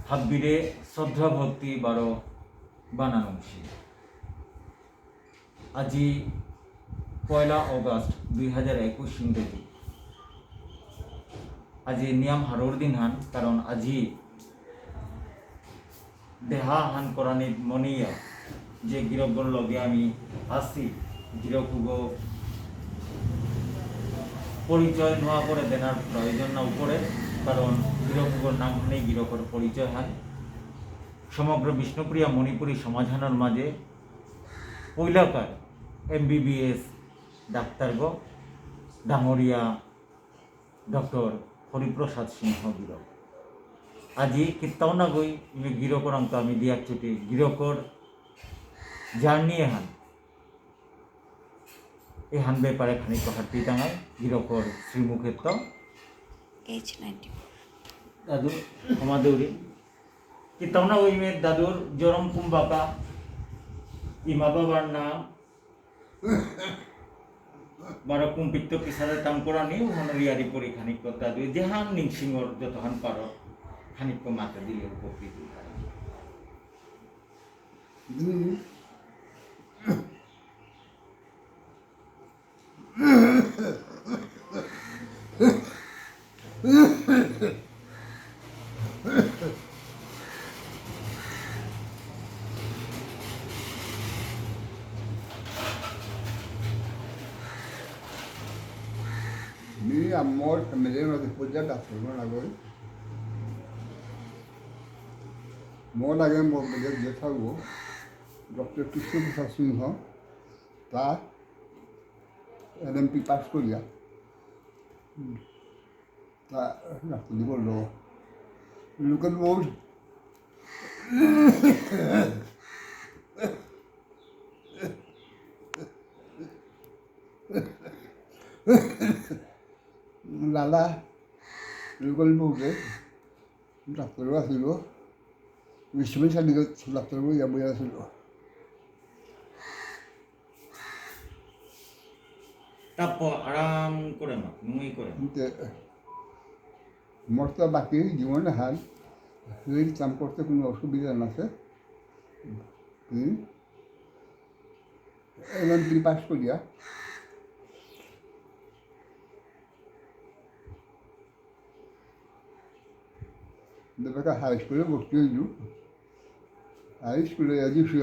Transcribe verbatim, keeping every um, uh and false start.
হাব্বিরে শ্রদ্ধা ভক্তি বারো বানানুংসি। আজি পয়লা অগাস্ট দুই হাজার একুশ ইংরেজি। আজি নিয়াম হারৌর দিন হান, কারণ আজি দেহা হান করানিত মনিয়া যে গিরকগর লগে আমি আসি, গিরকগ পরিচয় নোয়া করে দেনার প্রয়োজন না উপরে, কারণ গিরকগর নাম হানেই গিরকর পরিচয় হান। সমগ্র বিষ্ণুপ্রিয়া মণিপুরী সমাজ হানর মাঝে পৈলাকার এমবিবিএস ডাক্তারগ ডাঙরিয়া ডক্টর হরিপ্রসাদ সিংহ গিরক। আজি কিত্তাও নাগই ইমে গিরকরাংতো আমি দিয়াক চুটি গিরকর জার্নি এহান। এহান ব্যাপারে খানিক কথা পিতাঙাই গিরকর শ্রীমুখেত্ত। Age ninety four. দাদু, ক্ষমা দেউরি। কিত্তাও নাগই ইমে দাদুর জরম কুম্বাকা, ইমা বাবার নাম, বারো কুম্পিত কিসাদে তাম করানি, উহানো ইয়ারি পরি খানিক কথা দুই, যেহান নিংসিঙর যতহান পারো, খানিক মাতা দিলে উপকৃত হয়। মি আমার ফ্যামিলির মধ্যে পূজা ডাক্তার মনে করি। মোর আগে মোর বুঝে যে থাকবো, ডক্টর কৃষ্ণপ্রসাদ সিংহ, তা এলএমপি পাস করিয়া। হুম। তা রাখলি বললো, "Look at board." লালা, look at board, ডাক্তার আসিল, বিশ্বনাথ ডাক্তার ইয়া বই আসিল। তারপর আরাম করে মা, নুই করে। তে, মোর তো বাকি জীবন হান, শরীর কাম করতে কোনো অসুবিধা না আছে। হুম? এলএমপি পাস করিয়া। দেবাকা হাই স্কুলে ভর্তি হইল। হাই স্কুলে আজি